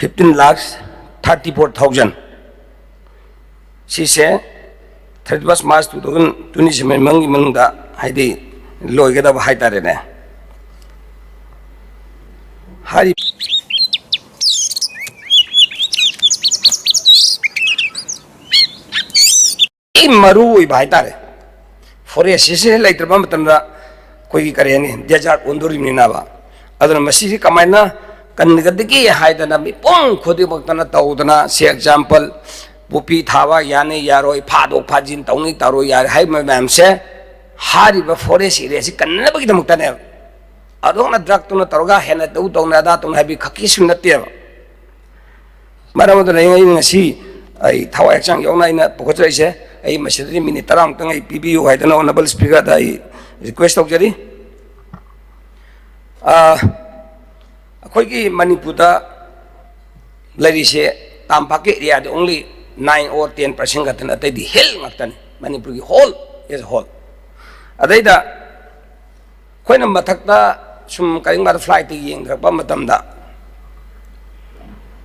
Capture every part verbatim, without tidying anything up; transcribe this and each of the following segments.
Fifteen lakhs thirty four thousand ꯁꯤꯁꯦ thirty first March two thousand twenty seven ꯃꯅꯨꯡꯒꯤ ꯃꯅꯨꯡꯗ, ꯍꯥꯏꯗꯤ, ꯂꯣꯏꯒꯗꯕ ꯍꯥꯏꯇꯥꯔꯦꯅꯦ꯫ ꯍꯥꯏꯔꯤꯕ ꯃꯔꯨ ꯑꯣꯏꯕ ꯍꯥꯏꯇꯥꯔꯦ, ꯐꯣꯔꯦꯁꯁꯤꯁꯦ ꯂꯩꯇ꯭ꯔꯕ ꯃꯇꯝꯗ ꯑꯩꯈꯣꯏꯒꯤ, ꯀꯔꯤ ꯍꯥꯏꯅꯤ, ꯗꯦꯖꯥꯔꯠ ꯑꯣꯟꯗꯣꯔꯤꯕꯅꯤꯅꯕ꯫ ꯑꯗꯨꯅ ꯃꯁꯤꯁꯤ ꯀꯃꯥꯏꯅ ꯀꯟꯒꯗꯒꯦ ꯍꯥꯏꯗꯅ ꯃꯤꯄꯨꯝ ꯈꯨꯗꯤꯡꯃꯛꯇꯅ ꯇꯧꯗꯅ, ꯁꯤ ꯑꯦꯛꯖꯥꯝꯄꯜ, ꯄꯣꯄꯤ ꯊꯥꯕ ꯌꯥꯅꯤ ꯌꯥꯔꯣꯏ, ꯐꯥꯗꯣꯛ ꯐꯥꯖꯤꯟ ꯇꯧꯅꯤ ꯇꯧꯔꯣꯏ ꯌꯥꯔꯦ ꯍꯥꯏꯕ ꯃꯌꯥꯝꯁꯦ ꯍꯥꯏꯔꯤꯕ ꯐꯣꯔꯦꯁ ꯑꯦꯔꯤꯌꯥꯁꯤ ꯀꯟꯅꯕꯒꯤꯗꯃꯛꯇꯅꯦꯕ꯫ ꯑꯗꯣꯝꯅ ꯗ꯭ꯔꯒꯇꯨꯅ ꯇꯧꯔꯒ ꯍꯦꯟꯅ ꯇꯧ ꯇꯧꯅ ꯑꯗꯥ ꯇꯧꯅ ꯍꯥꯏꯕꯒꯤ ꯈꯛꯀꯤꯁꯨ ꯅꯠꯇꯦꯕ꯫ ꯃꯔꯝ ꯑꯗꯨꯅ ꯑꯩ ꯉꯁꯤ ꯑꯩ ꯊꯋꯥꯏ ꯍꯛꯆꯥꯡ ꯌꯥꯎꯅ ꯑꯩꯅ ꯄꯨꯈꯠꯆꯔꯛꯏꯁꯦ꯫ ꯑꯩ ꯃꯁꯤꯗꯗꯤ ꯃꯤꯅꯤꯠ ꯇꯔꯥꯃꯨꯛꯇꯪ ꯑꯩ ꯄꯤꯕꯤꯌꯨ ꯍꯥꯏꯗꯅ Honourable Speakerꯗ ꯑꯩ request ꯇꯧꯖꯔꯤ꯫ ꯑꯥ, ꯑꯩꯈꯣꯏꯒꯤ ꯃꯅꯤꯄꯨꯔꯗ ꯂꯩꯔꯤꯁꯦ ꯇꯝꯄꯥꯛꯀꯤ ꯑꯦꯔꯤꯌꯥꯗ only nine or ten percent ꯈꯛꯇꯅꯤ, ꯑꯇꯩꯗꯤ ꯍꯤꯜ ꯉꯥꯛꯇꯅꯤ, ꯃꯅꯤꯄꯨꯔꯒꯤ whole as a whole꯫ ꯑꯗꯩꯗ ꯑꯩꯈꯣꯏꯅ ꯃꯊꯛꯇ ꯁꯨꯝ ꯀꯔꯤꯒꯨꯝꯕ flightꯇ ꯌꯦꯡꯊꯔꯛꯄ ꯃꯇꯝꯗ,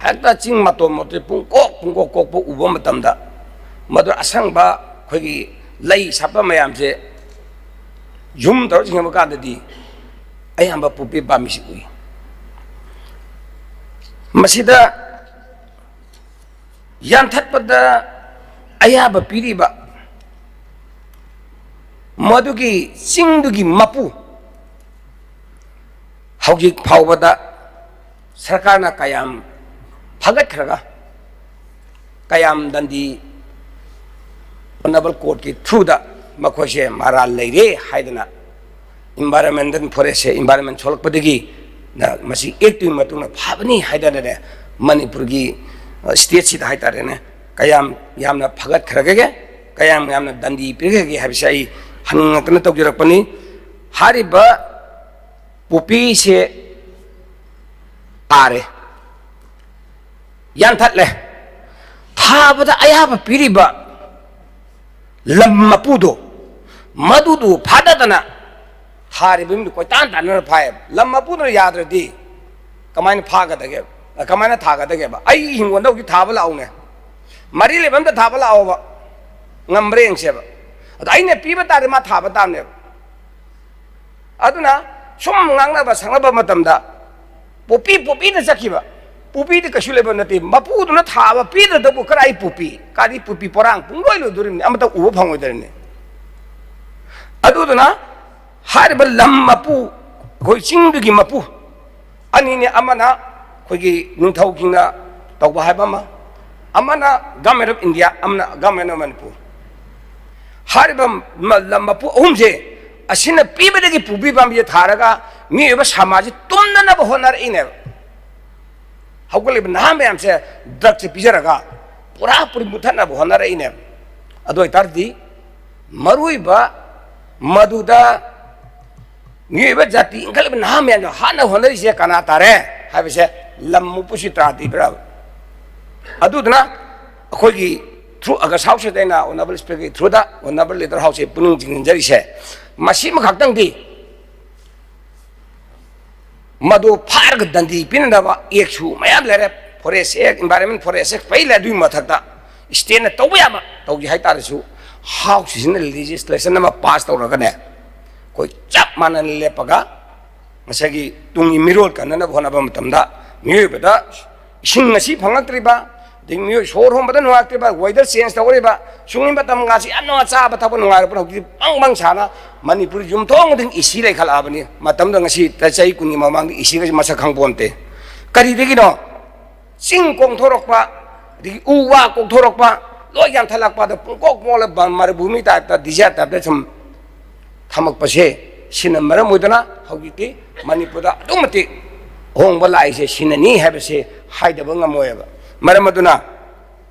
ꯍꯦꯛꯇ ꯆꯤꯡ ꯃꯇꯣꯟ ꯃꯇꯣꯟ ꯄꯨꯡꯀꯣꯛ ꯄꯨꯡꯀꯣꯛ ꯀꯣꯛꯄ ꯎꯕ ꯃꯇꯝꯗ, ꯃꯗꯨ ꯑꯁꯪꯕ ꯑꯩꯈꯣꯏꯒꯤ ꯂꯩ ꯁꯥꯠꯄ ꯃꯌꯥꯝꯁꯦ zoom ꯇꯧꯔ ꯌꯦꯡꯕ ꯀꯥꯟꯗꯗꯤ ꯑꯌꯥꯝꯕ ꯄꯨꯄꯤ ꯄꯥꯝꯕꯤꯁꯤ ꯎꯏ꯫ ꯃꯁꯤꯗ ꯌꯥꯟꯊꯠꯄꯗ ꯑꯌꯥꯕ ꯄꯤꯔꯤꯕ ꯃꯗꯨꯒꯤ ꯆꯤꯡꯗꯨꯒꯤ ꯃꯄꯨ ꯍꯧꯖꯤꯛ ꯐꯥꯎꯕꯗ ꯁꯔꯀꯥꯔꯅ ꯀꯌꯥꯝ ꯐꯒꯠꯈ꯭ꯔꯒ, ꯀꯌꯥꯝ ꯗꯟꯗꯤ Honourable Courtꯀꯤ throughꯗ ꯃꯈꯣꯏꯁꯦ ꯃꯔꯥꯜ ꯂꯩꯔꯦ ꯍꯥꯏꯗꯅ, environmental forestꯁꯦ environment ꯁꯣꯛꯂꯛꯄꯗꯒꯤ ꯅ ꯃꯁꯤ Actꯇꯨꯒꯤ ꯃꯇꯨꯡꯗ ꯐꯕꯅꯤ ꯍꯥꯏꯗꯅꯅꯦ, ꯃꯅꯤꯄꯨꯔꯒꯤ, ꯑ, stateꯁꯤꯗ ꯍꯥꯏꯇꯥꯔꯦꯅꯦ, ꯀꯌꯥꯝ ꯌꯥꯝꯅ ꯐꯒꯠꯈ꯭ꯔꯒꯦ, ꯀꯌꯥꯝ ꯌꯥꯝꯅ ꯗꯟꯗꯤ ꯄꯤꯔꯒꯦ ꯍꯥꯏꯕꯁꯦ ꯑꯩ ꯍꯪꯅꯤꯡꯉꯛꯇꯅ ꯇꯧꯖꯔꯛꯄꯅꯤ꯫ ꯍꯥꯏꯔꯤꯕ ꯄꯣꯄꯤꯁꯦ ꯊꯥꯔꯦ, ꯌꯥꯟꯊꯠꯂꯦ, ꯊꯥꯕꯗ ꯑꯌꯥꯕ ꯄꯤꯔꯤꯕ ꯂꯝ ꯃꯄꯨꯗꯣ, ꯃꯗꯨꯗꯨ ꯐꯥꯗꯗꯅ ꯊꯥꯔꯤꯕ ꯃꯤꯗꯨ ꯀꯣꯏꯇꯥꯟ ꯇꯥꯟꯅꯔ ꯐꯥꯏꯌꯦꯕ꯫ ꯂꯝ ꯃꯄꯨꯗꯨꯅ ꯌꯥꯗ꯭ꯔꯗꯤ ꯀꯃꯥꯏꯅ ꯐꯥꯒꯗꯒꯦ? ꯀꯃꯥꯏꯅ ꯊꯥꯒꯗꯒꯦꯕ? ꯑꯩ ꯍꯤꯡꯒꯣꯜꯗ ꯍꯧꯖꯤꯛ ꯊꯥꯕ ꯂꯥꯛꯎꯅꯦ, ꯃꯔꯤ ꯂꯩꯕ ꯑꯝꯇ ꯊꯥꯕ ꯂꯥꯛꯑꯣꯕ, ꯉꯝꯕ꯭ꯔꯥ ꯌꯦꯡꯁꯦꯕ꯫ ꯑꯗꯣ ꯑꯩꯅ ꯄꯤꯕ ꯇꯥꯔꯗꯤ ꯃꯥ ꯊꯥꯕ ꯇꯥꯕꯅꯦꯕ꯫ ꯑꯗꯨꯅ ꯁꯨꯝ ꯉꯥꯡꯅꯕ ꯁꯛꯅꯕ ꯃꯇꯝꯗ ꯄꯣꯄꯤ ꯄꯣꯄꯤꯗ ꯆꯠꯈꯤꯕ, ꯄꯣꯄꯤꯗꯤ ꯀꯩꯁꯨ ꯂꯩꯕ ꯅꯠꯇꯦ꯫ ꯃꯄꯨꯗꯨꯅ ꯊꯥꯕ ꯄꯤꯗ꯭ꯔꯗꯕꯨ ꯀꯔꯥꯏ ꯄꯣꯄꯤ? ꯀꯥꯗꯤ ꯄꯣꯄꯤ ꯄꯣꯔꯥꯡ ꯄꯨꯡꯂꯣꯏ ꯂꯣꯏꯗꯣꯔꯤꯕꯅꯤ, ꯑꯃꯇ ꯎꯕ ꯐꯪꯉꯣꯏꯗꯣꯔꯤꯕꯅꯤ꯫ ꯑꯗꯨꯗꯨꯅ ꯍꯥꯏꯔꯤꯕ ꯂꯝ ꯃꯄꯨ, ꯑꯩꯈꯣꯏ ꯆꯤꯡꯗꯨꯒꯤ ꯃꯄꯨ ꯑꯅꯤꯅꯤ, ꯑꯃꯅ ꯑꯩꯈꯣꯏꯒꯤ ꯅꯤꯡꯊꯧꯁꯤꯡꯅ ꯇꯧꯕ ꯍꯥꯏꯕ ꯑꯃ, ꯑꯃꯅ Government of India, ꯑꯃꯅ Government of Manipur꯫ ꯍꯥꯏꯔꯤꯕ ꯃ-, ꯂꯝ ꯃꯄꯨ ꯑꯍꯨꯝꯁꯦ ꯑꯁꯤꯅ ꯄꯤꯕꯗꯒꯤ ꯄꯨꯕꯤ ꯄꯥꯝꯕꯤꯁꯦ ꯊꯥꯔꯒ ꯃꯤꯑꯣꯏꯕ ꯁꯃꯥꯖꯁꯤ ꯇꯨꯝꯅꯅꯕ ꯍꯣꯠꯅꯔꯛꯏꯅꯦꯕ꯫ ꯍꯧꯒꯠꯂꯤꯕ ꯅꯍꯥ ꯃꯌꯥꯝꯁꯦ ꯗ꯭ꯔꯒꯁꯦ ꯄꯤꯖꯔꯒ ꯄꯨꯔꯥ ꯄꯨꯔꯤ ꯃꯨꯠꯊꯠꯅꯕ ꯍꯣꯠꯅꯔꯛꯏꯅꯦꯕ꯫ ꯑꯗꯨ ꯑꯣꯏꯇꯥꯔꯗꯤ ꯃꯔꯨꯑꯣꯏꯕ ꯃꯗꯨꯗ ꯃꯤꯑꯣꯏꯕ ꯖꯥꯇꯤ ꯏꯟꯈꯠꯂꯛꯄ ꯅꯍꯥ ꯃꯌꯥꯝꯅ ꯍꯥꯟꯅ ꯍꯣꯠꯅꯔꯤꯁꯦ ꯀꯅꯥ ꯇꯥꯔꯦ ꯍꯥꯏꯕꯁꯦ ꯂꯝ ꯃꯄꯨꯁꯤ ꯇꯥꯗ꯭ꯔꯤꯕ꯭ꯔꯥ? ꯑꯗꯨꯗꯨꯅ ꯑꯩꯈꯣꯏꯒꯤ through August House ꯁꯤꯗ ꯑꯩꯅ Honorable Speaker ꯒꯤ through ꯗ Honorable Leader House ꯁꯦ ꯄꯨꯛꯅꯤꯡ ꯆꯤꯡꯁꯤꯟꯖꯔꯤꯁꯦ, ꯃꯁꯤꯃ ꯈꯛꯇꯪꯗꯤ ꯃꯗꯨ ꯐꯥꯔꯒ ꯗꯟꯗꯤ ꯄꯤꯅꯅꯕ Act ꯁꯨ ꯃꯌꯥꯝ ꯂꯩꯔꯦ, Forest Act, Environment Forest Act ꯐꯩ ꯂꯩ꯫ ꯑꯗꯨꯒꯤ ꯃꯊꯛꯇ state ꯅ ꯇꯧꯕ ꯌꯥꯕ ꯇꯧꯒꯦ ꯍꯥꯏꯇꯥꯔꯁꯨ, House ꯁꯤꯅ legislation ꯑꯃ pass ꯇꯧꯔꯒꯅꯦ, ꯑꯩꯈꯣꯏ ꯆꯞ ꯃꯥꯟꯅꯅ ꯂꯦꯞꯄꯒ ꯉꯁꯥꯏꯒꯤ ꯇꯨꯡꯒꯤ ꯃꯤꯔꯣꯜ ꯀꯟꯅꯅꯕ ꯍꯣꯠꯅꯕ ꯃꯇꯝꯗ ꯃꯤꯑꯣꯏꯕꯗ ꯏꯁꯤꯡ ꯉꯁꯤ ꯐꯪꯉꯛꯇ꯭ꯔꯤꯕ, ꯑꯗꯒꯤ ꯃꯤꯑꯣꯏ ꯁꯣꯔ ꯍꯣꯟꯕꯗ ꯅꯨꯡꯉꯥꯏꯔꯛꯇ꯭ꯔꯤꯕ, weather change ꯇꯧꯔꯤꯕ, ꯁꯨꯡꯒꯤ ꯃꯇꯝ ꯉꯥꯁꯤ ꯌꯥꯝ ꯅꯨꯡꯉꯥꯏ, ꯆꯥꯕ ꯊꯛꯄ ꯅꯨꯡꯉꯥꯏꯔꯛꯄꯅ ꯍꯧꯖꯤꯛꯇꯤ ꯄꯪ ꯄꯪ ꯁꯥꯅ ꯃꯅꯤꯄꯨꯔ ꯌꯨꯝꯊꯣꯡ ꯈꯨꯗꯤꯡ AC ꯂꯩꯈꯠꯂꯛꯑꯕꯅꯤ꯫ ꯃꯇꯝꯗ ꯉꯁꯤ ꯆꯍꯤ ꯀꯨꯟꯒꯤ ꯃꯃꯥꯡꯗ AC ꯒꯁꯦ ꯃꯁꯛ ꯈꯪꯄꯣꯟꯇꯦ꯫ ꯀꯔꯤꯗꯒꯤꯅꯣ? ꯆꯤꯡ ꯀꯣꯛꯊꯣꯔꯛꯄ, ꯑꯗꯒꯤ ꯎ ꯋꯥ ꯀꯣꯛꯊꯣꯔꯛꯄ, ꯂꯣꯏ ꯌꯥꯟꯊꯠꯂꯛꯄꯗ ꯄꯨꯡꯀꯣꯛ ꯃꯣꯛꯂ ꯃꯔꯨꯚꯨꯃꯤ type ꯇ, desert type ꯇ ꯁꯨꯝ ꯊꯝꯃꯛꯄꯁꯦ, ꯁꯤꯅ ꯃꯔꯝ ꯑꯣꯏꯗꯨꯅ ꯍꯧꯖꯤꯛꯇꯤ ꯃꯅꯤꯄꯨꯔꯗ ꯑꯗꯨꯛ ꯃꯇꯤꯛ ꯑꯍꯣꯡꯕ ꯂꯥꯛꯏꯁꯦ ꯁꯤꯅꯅꯤ ꯍꯥꯏꯕꯁꯦ ꯍꯥꯏꯗꯕ ꯉꯝꯃꯣꯏꯕ꯫ ꯃꯔꯝ ꯑꯗꯨꯅ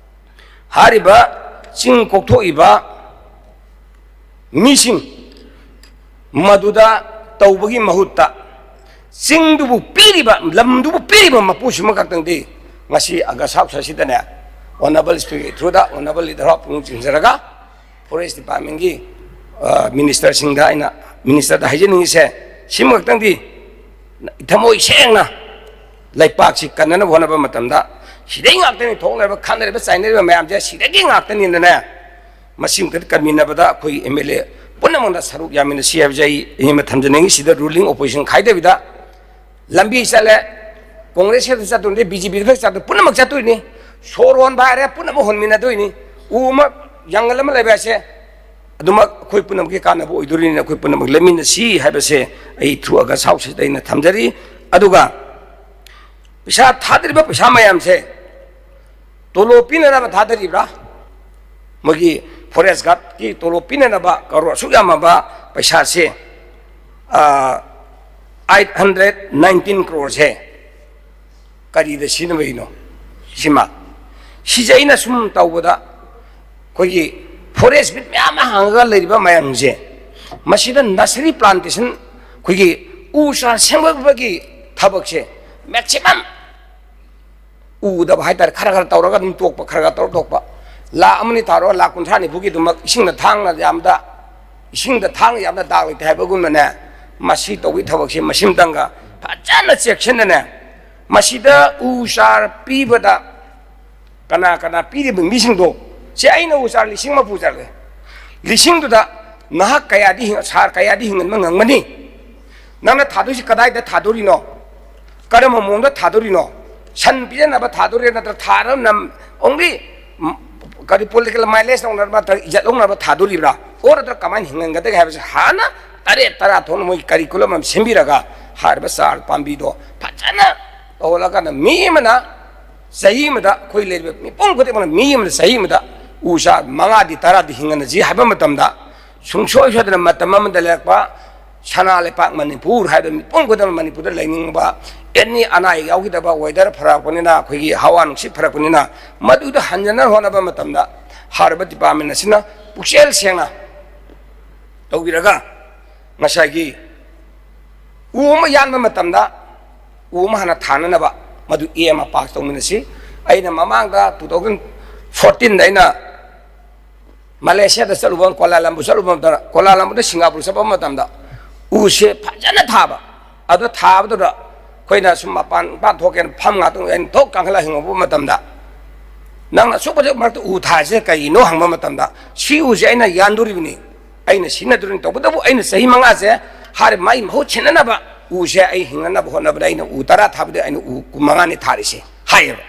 ꯍꯥꯏꯔꯤꯕ ꯆꯤꯡ ꯀꯣꯛꯊꯣꯛꯏꯕ ꯃꯤꯁꯤꯡ ꯃꯗꯨꯗ ꯇꯧꯕꯒꯤ ꯃꯍꯨꯠꯇ ꯆꯤꯡꯗꯨꯕꯨ ꯄꯤꯔꯤꯕ, ꯂꯝꯗꯨꯕꯨ ꯄꯤꯔꯤꯕ ꯃꯄꯨꯁꯤꯃ ꯈꯛꯇꯪꯗꯤ ꯉꯁꯤ August House ꯑꯁꯤꯗꯅꯦ, Honorable Speaker ꯒꯤ through ꯗ Honorable Leader ꯍꯣꯏ ꯄꯨꯛꯅꯤꯡ ꯆꯤꯡꯁꯤꯟꯖꯔꯒ Forest Department ꯀꯤ, ꯑ, Minister ꯁꯤꯡꯗ ꯑꯩꯅ, Minister ꯗ ꯍꯥꯏꯖꯅꯤꯡꯉꯤꯁꯦ ꯁꯤꯃ ꯈꯛꯇꯪꯗꯤ ꯊꯃꯣꯏ ꯁꯦꯡꯅ ꯂꯩꯄꯥꯛꯁꯤ ꯀꯟꯅꯅꯕ ꯍꯣꯠꯅꯕ ꯃꯇꯝꯗ ꯁꯤꯗꯩ ꯉꯥꯛꯇꯅꯤ ꯊꯣꯛꯅꯔꯤꯕ, ꯈꯠꯅꯔꯤꯕ, ꯆꯥꯏꯅꯔꯤꯕ ꯃꯌꯥꯝꯁꯦ ꯁꯤꯗꯒꯤ ꯉꯥꯛꯇꯅꯤꯅꯅꯦ, ꯃꯁꯤꯃꯛꯇ ꯀꯟꯃꯤꯟꯅꯕꯗ ꯑꯩꯈꯣꯏ ꯑꯦꯝ ꯑꯦꯜ ꯑꯦ ꯄꯨꯝꯅꯃꯛꯅ ꯁꯔꯨꯛ ꯌꯥꯃꯤꯟꯅꯁꯤ ꯍꯥꯏꯕꯁꯦ ꯑꯩ ꯑꯍꯦꯟꯕ ꯊꯝꯖꯅꯤꯡꯉꯤ꯫ ꯁꯤꯗ ꯔꯨꯂꯤꯡ ꯑꯣꯄꯣꯖꯤꯁꯟ ꯈꯥꯏꯗꯕꯤꯗ ꯂꯝꯕꯤ ꯆꯠꯂꯦ, ꯀꯣꯡꯒ꯭ꯔꯦꯁ ꯈꯛꯇ ꯆꯠꯇꯣꯏꯅꯤ, ꯕꯤ ꯖꯦ ꯄꯤ ꯈꯛꯇ ꯆꯠꯇꯣꯏꯅꯤ, ꯄꯨꯝꯅꯃꯛ ꯆꯠꯇꯣꯏꯅꯤ꯫ ꯁꯣꯔ ꯍꯣꯟꯕ ꯍꯥꯏꯔꯦ, ꯄꯨꯝꯅꯃꯛ ꯍꯣꯟꯃꯤꯟꯅꯗꯣꯏꯅꯤ꯫ ꯎ ꯑꯃ, ꯖꯪꯒꯜ ꯑꯃ ꯂꯩꯕ ꯍꯥꯏꯁꯦ ꯑꯗꯨꯃꯛ ꯑꯩꯈꯣꯏ ꯄꯨꯝꯅꯃꯛꯀꯤ ꯀꯥꯟꯅꯕ ꯑꯣꯏꯗꯣꯔꯤꯅꯤꯅ ꯑꯩꯈꯣꯏ ꯄꯨꯝꯅꯃꯛ ꯂꯦꯞꯃꯤꯟꯅꯁꯤ ꯍꯥꯏꯕꯁꯦ ꯑꯩ through August House ꯁꯤꯗ ꯑꯩꯅ ꯊꯝꯖꯔꯤ꯫ ꯑꯗꯨꯒ ꯄꯩꯁꯥ ꯊꯥꯗꯔꯤꯕ ꯄꯩꯁꯥ ꯃꯌꯥꯝꯁꯦ ꯇꯣꯂꯣꯞ ꯄꯤꯅꯅꯕ ꯊꯥꯗꯔꯤꯕ꯭ꯔꯥ? ꯃꯣꯏꯒꯤ ꯐꯣꯔꯦꯁ ꯒꯥꯔꯗꯀꯤ ꯇꯣꯂꯣꯞ ꯄꯤꯅꯅꯕ ꯀꯔꯣꯔ ꯑꯁꯨꯛ ꯌꯥꯝꯃꯕ ꯄꯩꯁꯥꯁꯦ, ꯑꯥ, eight hundred nineteen crore ꯁꯦ ꯀꯔꯤꯗ ꯁꯤꯖꯤꯟꯅꯕꯒꯤꯅꯣ? ꯁꯤꯃ, ꯁꯤꯁꯦ ꯑꯩꯅ ꯁꯨꯝ ꯇꯧꯕꯗ ꯑꯩꯈꯣꯏꯒꯤ ꯐꯣꯔꯦꯁ ꯕꯤꯠ ꯃꯌꯥꯝ ꯑꯃ ꯍꯥꯡꯉꯒ ꯂꯩꯔꯤꯕ ꯃꯌꯥꯝꯁꯦ, ꯃꯁꯤꯗ ꯅꯁꯔꯤ ꯄ꯭ꯂꯥꯟꯇꯦꯁꯟ, ꯑꯩꯈꯣꯏꯒꯤ ꯎ ꯆꯥꯔ ꯁꯦꯝꯒꯠꯄꯒꯤ ꯊꯕꯛꯁꯦ ꯃꯦꯛꯁꯤꯃꯝ ꯎꯗꯕ ꯍꯥꯏꯇꯥꯔꯦ, ꯈꯔ ꯈꯔ ꯇꯧꯔꯒ ꯑꯗꯨꯝ ꯇꯣꯛꯄ, ꯈꯔ ꯈꯔ ꯇꯧꯔ ꯇꯣꯛꯄ꯫ ꯂꯥꯈ ꯑꯃꯅꯤ ꯊꯥꯔꯣ, ꯂꯥꯈ ꯀꯨꯟꯊ꯭ꯔꯥ ꯅꯤꯐꯨꯒꯤꯗꯃꯛ ꯏꯁꯤꯡꯗ ꯊꯥꯡꯅ ꯌꯥꯝꯗ, ꯏꯁꯤꯡꯗ ꯊꯥꯡꯅ ꯌꯥꯝꯅ ꯗꯥꯛ ꯂꯩꯇꯦ ꯍꯥꯏꯕꯒꯨꯝꯅꯅꯦ, ꯃꯁꯤ ꯇꯧꯕꯒꯤ ꯊꯕꯛꯁꯦ ꯃꯁꯤꯝꯇꯪꯒ ꯐꯖꯅ ꯆꯦꯛꯁꯤꯟꯅꯅꯦ, ꯃꯁꯤꯗ ꯎ ꯆꯥꯔ ꯄꯤꯕꯗ ꯀꯅꯥ ꯀꯅꯥ ꯄꯤꯔꯤꯕ ꯃꯤꯁꯤꯡꯗꯣ, ꯁꯦ ꯑꯩꯅ ꯎ ꯆꯥꯔ ꯂꯤꯁꯤꯡ ꯑꯃ ꯄꯨꯖꯔꯒꯦ, ꯂꯤꯁꯤꯡꯗꯨꯗ ꯅꯍꯥꯛ ꯀꯌꯥꯗꯤ ꯍꯤꯡ-, ꯁꯥꯔ ꯀꯌꯥꯗꯤ ꯍꯤꯡꯍꯟꯕ ꯉꯝꯒꯅꯤ? ꯅꯪꯅ ꯊꯥꯗꯣꯏꯁꯤ ꯀꯗꯥꯏꯗ ꯊꯥꯗꯣꯔꯤꯅꯣ? ꯀꯔꯝꯕ ꯃꯑꯣꯡꯗ ꯊꯥꯗꯣꯔꯤꯅꯣ? ꯁꯟ ꯄꯤꯖꯅꯕ ꯊꯥꯗꯣꯔꯤꯔꯥ, ꯅꯠꯇ꯭ꯔꯒ ꯊꯥꯔ ꯅꯝ-, only, ꯎꯝ, ꯀꯔꯤ political mileage ꯂꯧꯅꯕ ꯅꯠꯇ꯭ꯔꯒ ꯏꯖꯠ ꯂꯧꯅꯕ ꯊꯥꯗꯣꯔꯤꯕ꯭ꯔꯥ? Or ꯅꯠꯇ꯭ꯔꯒ ꯀꯃꯥꯏꯅ ꯍꯤꯡꯍꯟꯒꯗꯒꯦ ꯍꯥꯏꯕꯁꯦ ꯍꯥꯟꯅ ꯇꯔꯦꯠ ꯇꯔꯥ ꯊꯣꯛꯅ ꯃꯣꯏ curriculum ꯑꯃ ꯁꯦꯝꯕꯤꯔꯒ ꯍꯥꯏꯔꯤꯕ ꯆꯥꯔ ꯄꯥꯝꯕꯤꯗꯣ ꯐꯖꯅ ꯇꯧꯍꯜꯂꯀꯥꯟꯗ ꯃꯤ ꯑꯃꯅ ꯆꯍꯤ ꯑꯃꯗ, ꯑꯩꯈꯣꯏ ꯂꯩꯔꯤꯕ ꯃꯤꯄꯨꯝ ꯈꯨꯗꯤꯡꯃꯛꯅ ꯃꯤ ꯑꯃꯅ ꯆꯍꯤ ꯑꯃꯗ ꯎ ꯆꯥꯔ ꯃꯉꯥꯗꯤ ꯇꯔꯥꯗꯤ ꯍꯤꯡꯍꯟꯅꯁꯤ ꯍꯥꯏꯕ ꯃꯇꯝꯗ, ꯁꯨꯡꯁꯣꯏ ꯁꯣꯏꯗꯅ ꯃꯇꯝ ꯑꯃꯗ ꯂꯩꯔꯛꯄ ꯁꯅꯥ ꯂꯩꯄꯥꯛ ꯃꯅꯤꯄꯨꯔ ꯍꯥꯏꯕ ꯃꯤꯄꯨꯝ ꯈꯨꯗꯤꯡꯃꯛ ꯃꯅꯤꯄꯨꯔꯗ ꯂꯩꯅꯤꯡꯕ, ꯑꯦꯅꯤ ꯑꯅꯥ ꯑꯌꯦꯛ ꯌꯥꯎꯈꯤꯗꯕ, weather ꯐꯔꯛꯄꯅꯤꯅ, ꯑꯩꯈꯣꯏꯒꯤ ꯍꯋꯥ ꯅꯨꯡꯁꯤꯠ ꯐꯔꯛꯄꯅꯤꯅ, ꯃꯗꯨꯗ ꯍꯟꯖꯅꯕ ꯍꯣꯠꯅꯕ ꯃꯇꯝꯗ ꯍꯥꯏꯔꯤꯕ department ꯑꯁꯤꯅ ꯄꯨꯛꯆꯦꯜ ꯁꯦꯡꯅ ꯇꯧꯕꯤꯔꯒ ꯉꯁꯥꯏꯒꯤ ꯎ ꯑꯃ ꯌꯥꯟꯕ ꯃꯇꯝꯗ ꯎ ꯑꯃ ꯍꯥꯟꯅ ꯊꯥꯅꯅꯕ ꯃꯗꯨ aim ꯑꯃ pass ꯇꯧꯃꯤꯟꯅꯁꯤ꯫ ꯑꯩꯅ ꯃꯃꯥꯡꯗ two thousand fourteen ꯗ ꯑꯩꯅ ꯃꯂꯦꯁꯤꯌꯥꯗ ꯆꯠꯂꯨꯕ, ꯀꯣꯂꯥꯂꯝꯕꯨ ꯆꯠꯂꯨꯕ ꯃꯇꯝꯗ, ꯀꯣꯂꯥꯂꯝꯕꯨꯗ ꯁꯤꯡꯒꯥꯄꯨꯔ ꯆꯠꯄ ꯃꯇꯝꯗ ꯎꯁꯦ ꯐꯖꯅ ꯊꯥꯕ꯫ ꯑꯗꯨ ꯊꯥꯕꯗꯨꯗ ꯑꯩꯈꯣꯏꯅ ꯁꯨꯝ ꯃꯄꯥꯟ ꯏꯄꯥꯟ ꯊꯣꯛꯀꯦꯅ ꯐꯝ ꯉꯥꯛꯇꯪ ꯑꯩꯅ ꯊꯣꯛ ꯀꯥꯡꯈꯠꯂ ꯍꯤꯡꯉꯛꯄ ꯃꯇꯝꯗ, "ꯅꯪꯅ ꯑꯁꯨꯛ ꯐꯖꯕ ꯃꯔꯛꯇ ꯎ ꯊꯥꯔꯤꯁꯦ ꯀꯩꯒꯤꯅꯣ?" ꯍꯪꯕ ꯃꯇꯝꯗ, "ꯁꯤ ꯎꯁꯦ ꯑꯩꯅ ꯌꯥꯟꯗꯣꯔꯤꯕꯅꯤ, ꯑꯩꯅ ꯁꯤꯖꯤꯟꯅꯗꯣꯔꯤꯕꯅꯤ, ꯇꯧꯕꯇꯕꯨ ꯑꯩꯅ ꯆꯍꯤ ꯃꯉꯥꯁꯦ ꯍꯥꯏꯔꯤꯕ ꯃꯥꯒꯤ ꯃꯍꯨꯠ ꯁꯤꯟꯅꯅꯕ ꯎꯁꯦ ꯑꯩ ꯍꯤꯡꯅꯅꯕ ꯍꯣꯠꯅꯕꯗ ꯑꯩꯅ ꯎ ꯇꯔꯥ ꯊꯥꯕꯗ ꯑꯩꯅ ꯎ ꯀꯨꯟ ꯃꯉꯥꯅꯤ ꯊꯥꯔꯤꯁꯦ" ꯍꯥꯏꯌꯦꯕ꯫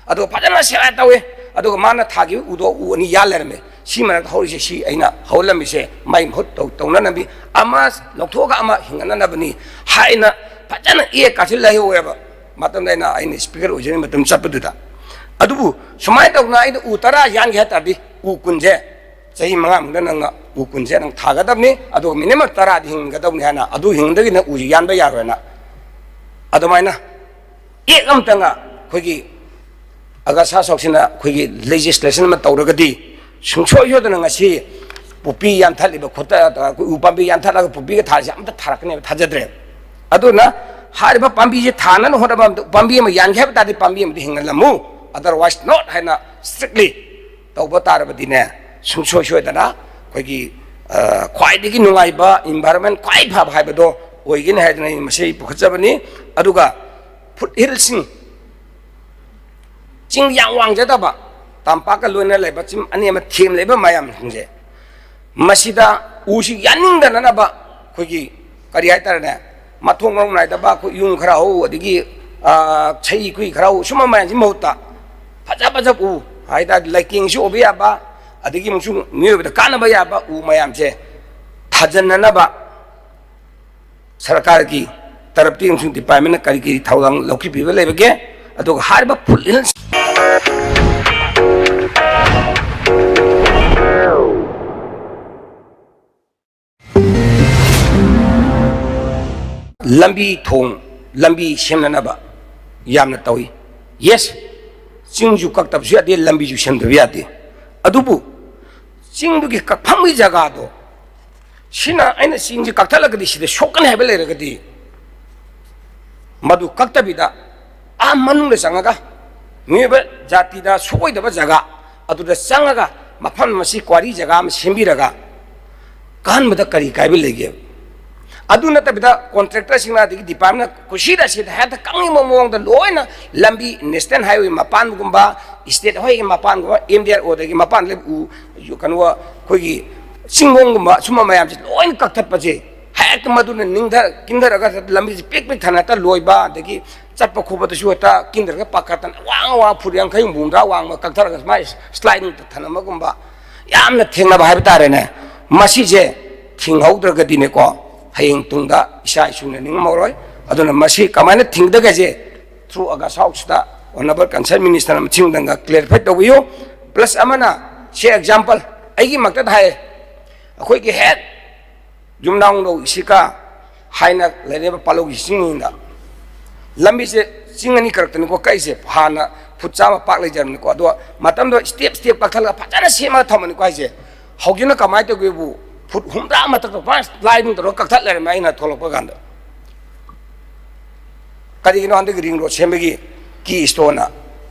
ꯑꯗꯨꯒ ꯐꯖꯅ ꯁꯦꯕꯥ ꯇꯧꯋꯦ꯫ ꯑꯗꯨꯒ ꯃꯥꯅ ꯊꯥꯈꯤꯕ ꯎꯗꯣ ꯎ ꯑꯅꯤ ꯌꯥꯜ ꯂꯩꯔꯝꯃꯦ꯫ "ꯁꯤ ꯃꯔꯛꯇ ꯍꯧꯔꯤꯁꯦ ꯁꯤ ꯑꯩꯅ ꯍꯧꯍꯜꯂꯝꯃꯤꯁꯦ ꯃꯥꯏ ꯃꯍꯨꯠ ꯇꯧ-, ꯇꯧꯅꯅꯕꯅꯤ, ꯑꯃ ꯂꯧꯊꯣꯛꯑꯒ ꯑꯃ ꯍꯤꯡꯒꯠꯅꯅꯕꯅꯤ" ꯍꯥꯏꯅ ꯐꯖꯅ ꯏ ꯀꯥꯁꯤꯜ ꯂꯩꯍꯧꯋꯦꯕ꯫ ꯃꯇꯝꯗ ꯑꯩꯅ, ꯑꯩꯅ ꯁ꯭ꯄꯤꯀꯔ ꯑꯣꯏꯖꯔꯤꯉꯩ ꯃꯇꯝ ꯆꯠꯄꯗꯨꯗ꯫ ꯑꯗꯨꯕꯨ ꯁꯨꯃꯥꯏꯅ ꯇꯧꯗꯅ ꯑꯩꯅ ꯎ ꯇꯔꯥ ꯌꯥꯟꯒꯦ ꯍꯥꯏ ꯇꯥꯔꯗꯤ ꯎ ꯀꯨꯟꯁꯦ ꯆꯍꯤ ꯃꯉꯥ ꯃꯅꯨꯡꯗ ꯅꯪꯅ ꯎ ꯀꯨꯟꯁꯦ ꯅꯪ ꯊꯥꯒꯗꯕꯅꯤ, ꯑꯗꯨꯒ ꯃꯤꯅꯤꯃꯝ ꯇꯔꯥꯗꯤ ꯍꯤꯡꯒꯗꯕꯅꯤ ꯍꯥꯏꯅ, ꯑꯗꯨ ꯍꯤꯡꯗꯒꯤ ꯅꯪ ꯎꯁꯤ ꯌꯥꯟꯕ ꯌꯥꯔꯣꯏꯅ꯫ ꯑꯗꯨꯃꯥꯏꯅ ꯑꯦꯛ ꯑꯃꯇꯪꯒ ꯑꯩꯈꯣꯏꯒꯤ ꯑꯒꯁꯥ ꯁꯥꯎꯁꯤꯅ ꯑꯩꯈꯣꯏꯒꯤ ꯂꯦꯖꯤꯁꯂꯦꯁꯟ ꯑꯃ ꯇꯧꯔꯒꯗꯤ, ꯁꯨꯡꯁꯣꯏ ꯁꯣꯏꯗꯅ ꯉꯁꯤ ꯄꯣꯄꯤ ꯌꯥꯟꯊꯠꯂꯤꯕ ꯈꯨꯠꯇ, ꯑꯩꯈꯣꯏ ꯎ ꯄꯥꯝꯕꯤ ꯌꯥꯟꯊꯠꯂꯒ ꯄꯣꯄꯤꯒ ꯊꯥꯔꯤꯁꯦ ꯑꯝꯇ ꯊꯥꯔꯛꯀꯅꯦꯕ ꯊꯥꯖꯗ꯭ꯔꯦꯕ꯫ ꯑꯗꯨꯅ ꯍꯥꯏꯔꯤꯕ ꯄꯥꯝꯕꯤꯁꯦ ꯊꯥꯅꯅ ꯍꯣꯠꯅꯕ ꯑꯃꯗ ꯄꯥꯝꯕꯤ ꯑꯃ ꯌꯥꯟꯒꯦ ꯍꯥꯏꯕ ꯇꯥꯔꯗꯤ ꯄꯥꯝꯕꯤ ꯑꯃꯗꯤ ꯍꯤꯡꯍꯜꯂꯝꯃꯨ, otherwise not ꯍꯥꯏꯅ strictly ꯇꯧꯕ ꯇꯥꯔꯕꯗꯤꯅꯦ, ꯁꯨꯡꯁꯣꯏ ꯁꯣꯏꯗꯅ ꯑꯩꯈꯣꯏꯒꯤ, ꯑ, ꯈ꯭ꯋꯥꯏꯗꯒꯤ ꯅꯨꯡꯉꯥꯏꯕ environment, ꯈ꯭ꯋꯥꯏ ꯐꯕ ꯍꯥꯏꯕꯗꯣ ꯑꯣꯏꯒꯅꯤ ꯍꯥꯏꯗꯅ ꯑꯩ ꯃꯁꯤ ꯄꯨꯈꯠꯆꯕꯅꯤ꯫ ꯑꯗꯨꯒ ꯐꯨꯠ ꯍꯤꯜꯁꯤꯡ, ꯆꯤꯡ ꯌꯥꯝ ꯋꯥꯡꯖꯗꯕ, ꯇꯝꯄꯥꯛꯀ ꯂꯣꯏꯅ ꯂꯩꯕ ꯆꯤꯡ ꯑꯅꯤ ꯑꯃ ꯊꯦꯝ ꯂꯩꯕ ꯃꯌꯥꯝꯁꯤꯡꯁꯦ, ꯃꯁꯤꯗ ꯎꯁꯤ ꯌꯥꯟꯅꯤꯡꯗꯅꯅꯕ ꯑꯩꯈꯣꯏꯒꯤ, ꯀꯔꯤ ꯍꯥꯏꯇꯥꯔꯦꯅꯦ, ꯃꯊꯣꯡ ꯃꯔꯝ ꯅꯥꯏꯗꯕ ꯑꯩꯈꯣꯏ ꯌꯨꯝ ꯈꯔ ꯍꯧ, ꯑꯗꯒꯤ, ꯑ, ꯁꯩ ꯀꯨꯏ ꯈꯔ ꯍꯧ, ꯁꯨꯝꯕ ꯃꯌꯥꯝꯁꯤ ꯃꯍꯨꯠꯇ ꯐꯖ ꯐꯖꯕ ꯎ ꯍꯥꯏꯇꯥꯔꯦ, ꯂꯩꯇꯦꯡꯁꯨ ꯑꯣꯏꯕ ꯌꯥꯕ, ꯑꯗꯒꯤ ꯑꯃꯨꯛꯁꯨ ꯃꯤꯑꯣꯏꯕꯗ ꯀꯥꯟꯅꯕ ꯌꯥꯕ ꯎ ꯃꯌꯥꯝꯁꯦ ꯊꯥꯖꯟꯅꯅꯕ ꯁꯔꯀꯥꯔꯒꯤ ꯇꯔꯞꯇꯒꯤ ꯑꯃꯁꯨꯡ ꯗꯤꯄꯥꯔꯠꯃꯦꯟꯅ ꯀꯔꯤ ꯀꯔꯤ ꯊꯧꯗꯥꯡ ꯂꯧꯈꯠꯄꯤꯕ ꯂꯩꯕꯒꯦ? ꯑꯗꯨꯒ ꯍꯥꯏꯔꯤꯕ ꯐꯨꯠ ꯍꯤꯜꯁ ꯂꯝꯕꯤ ꯊꯣꯡ, ꯂꯝꯕꯤ ꯁꯦꯝꯅꯅꯕ ꯌꯥꯝꯅ ꯇꯧꯏ꯫ Yes, ꯆꯤꯡꯁꯨ ꯀꯛꯇꯕꯁꯨ ꯌꯥꯗꯦ, ꯂꯝꯕꯤꯁꯨ ꯁꯦꯝꯗꯕ ꯌꯥꯗꯦ꯫ ꯑꯗꯨꯕꯨ ꯆꯤꯡꯗꯨꯒꯤ ꯀꯛꯐꯝꯒꯤ ꯖꯒꯥꯗꯣ, ꯁꯤꯅ ꯑꯩꯅ ꯆꯤꯡꯁꯤ ꯀꯛꯊꯠꯂꯒꯗꯤ ꯁꯤꯗ ꯁꯣꯛꯀꯅꯤ ꯍꯥꯏꯕ ꯂꯩꯔꯒꯗꯤ, ꯃꯗꯨ ꯀꯛꯇꯕꯤꯗ ꯑꯥ ꯃꯅꯨꯡꯗ ꯆꯪꯉꯒ, ꯃꯤꯑꯣꯏꯕ ꯖꯥꯇꯤꯗ ꯁꯣꯛꯑꯣꯏꯗꯕ ꯖꯒꯥ ꯑꯗꯨꯗ ꯆꯪꯉꯒ, ꯃꯐꯝ ꯑꯁꯤ ꯀ꯭ꯋꯥꯔꯤ ꯖꯒꯥ ꯑꯃ ꯁꯦꯝꯕꯤꯔꯒ ꯀꯛꯍꯟꯕꯗ ꯀꯔꯤ ꯀꯥꯏꯕ ꯂꯩꯒꯦꯕ? ꯑꯗꯨ ꯅꯠꯇꯕꯤꯗ ꯀꯣꯟꯇ꯭ꯔꯦꯛꯇꯔꯁꯤꯡꯅ ꯑꯗꯒꯤ ꯗꯤꯄꯥꯔꯠꯃꯦꯟꯅ ꯀꯨꯁꯤꯗ ꯁꯤꯗ ꯍꯦꯛꯇ ꯀꯪꯅꯤꯡꯕ ꯃꯑꯣꯡꯗ ꯂꯣꯏꯅ ꯂꯝꯕꯤ ꯅꯦꯁꯅꯦꯜ ꯍꯥꯏꯋꯦ ꯃꯄꯥꯟꯒꯨꯝꯕ, ꯁ꯭ꯇꯦꯠ ꯍꯥꯏꯋꯦꯒꯤ ꯃꯄꯥꯟꯒꯨꯝꯕ, ꯑꯦꯝ ꯗꯤ ꯑꯥꯔ ꯑꯣꯗꯒꯤ ꯃꯄꯥꯟ ꯂꯩꯕ ꯎ, ꯀꯩꯅꯣ, ꯑꯩꯈꯣꯏꯒꯤ ꯆꯤꯡꯒꯣꯡꯒꯨꯝꯕ ꯁꯨꯝꯕ ꯃꯌꯥꯝꯁꯦ ꯂꯣꯏꯅ ꯀꯛꯊꯠꯄꯁꯦ, ꯍꯦꯛꯇ ꯃꯗꯨꯅ ꯅꯤꯡꯊ ꯀꯤꯟꯊꯔꯒ ꯂꯝꯕꯤꯁꯦ ꯄꯤꯛ ꯄꯤꯛ ꯊꯟꯅ ꯍꯦꯛꯇ ꯂꯣꯏꯕ, ꯑꯗꯒꯤ ꯆꯠꯄ ꯈꯣꯠꯄꯗꯁꯨ ꯍꯦꯛꯇ ꯀꯤꯟꯊꯔꯒ ꯄꯥꯈꯠꯇꯅ ꯋꯥꯡ ꯋꯥꯡ ꯐꯨꯠ ꯌꯥꯡꯈꯩ ꯍꯨꯝꯐꯨ ꯍꯨꯝꯗ꯭ꯔꯥ ꯋꯥꯡꯕ ꯀꯛꯊꯔꯒ ꯁꯨꯃꯥꯏꯅ ꯁ꯭ꯂꯥꯏꯗꯤꯡ ꯊꯅꯝꯕꯒꯨꯝꯕ ꯌꯥꯝꯅ ꯊꯦꯡꯅꯕ ꯍꯥꯏꯕ ꯇꯥꯔꯦꯅꯦ꯫ ꯃꯁꯤꯁꯦ ꯊꯤꯡꯍꯧꯗ꯭ꯔꯒꯗꯤꯅꯦꯀꯣ, ꯍꯌꯦꯡ ꯇꯨꯡꯗ ꯏꯆꯥ ꯏꯁꯨꯅ ꯅꯤꯡꯉꯝꯃꯔꯣꯏ꯫ ꯑꯗꯨꯅ ꯃꯁꯤ ꯀꯃꯥꯏꯅ ꯊꯤꯡꯗꯒꯦꯁꯦ through August ꯍꯥꯎꯁꯇ Honourable Concerned Minister ꯑꯃ ꯊꯤꯡꯗꯪꯒ clarify ꯇꯧꯕꯤꯌꯨ꯫ Plus ꯑꯃꯅ, ꯁꯤ example ꯑꯩꯒꯤꯃꯛꯇꯗ ꯍꯥꯏꯌꯦ, ꯑꯩꯈꯣꯏꯒꯤ ꯍꯦꯛ ꯌꯨꯝꯅꯥꯎꯅꯧ ꯏꯁꯤꯀꯥ ꯍꯥꯏꯅ ꯂꯩꯔꯤꯕ ꯄꯥꯂꯧꯒꯤ ꯆꯤꯡꯗ ꯂꯝꯕꯤꯁꯦ ꯆꯤꯡ ꯑꯅꯤ ꯀꯔꯛꯇꯅꯤꯀꯣ ꯀꯛꯏꯁꯦ, ꯍꯥꯟꯅ ꯐꯨꯠ ꯆꯥꯝꯃ ꯄꯥꯛ ꯂꯩꯖꯔꯝꯅꯤꯀꯣ, ꯑꯗꯣ ꯃꯇꯝꯗꯣ step step ꯀꯛꯊꯠꯂꯒ ꯐꯖꯅ ꯁꯦꯝꯃꯒ ꯊꯝꯃꯅꯤꯀꯣ ꯍꯥꯏꯁꯦ꯫ ꯍꯧꯖꯤꯛꯅ ꯀꯃꯥꯏꯅ ꯇꯧꯒꯦꯕꯨ, ꯐꯨꯠ ꯍꯨꯝꯗ꯭ꯔꯥ ꯃꯊꯛꯇ ꯄꯨꯔꯥ ꯁ꯭ꯂꯥꯏꯗꯤꯡ ꯇꯧꯔꯒ ꯀꯛꯊꯠ ꯂꯩꯔꯝꯃꯦ ꯑꯩꯅ ꯊꯣꯛꯂꯛꯄ ꯀꯥꯟꯗ꯫ ꯀꯔꯤꯒꯤꯅꯣ ꯍꯟꯗꯛꯀꯤ ꯔꯤꯡ ꯔꯣꯗ ꯁꯦꯝꯕꯒꯤ ꯀꯤ ꯏꯁꯇꯣꯟꯅ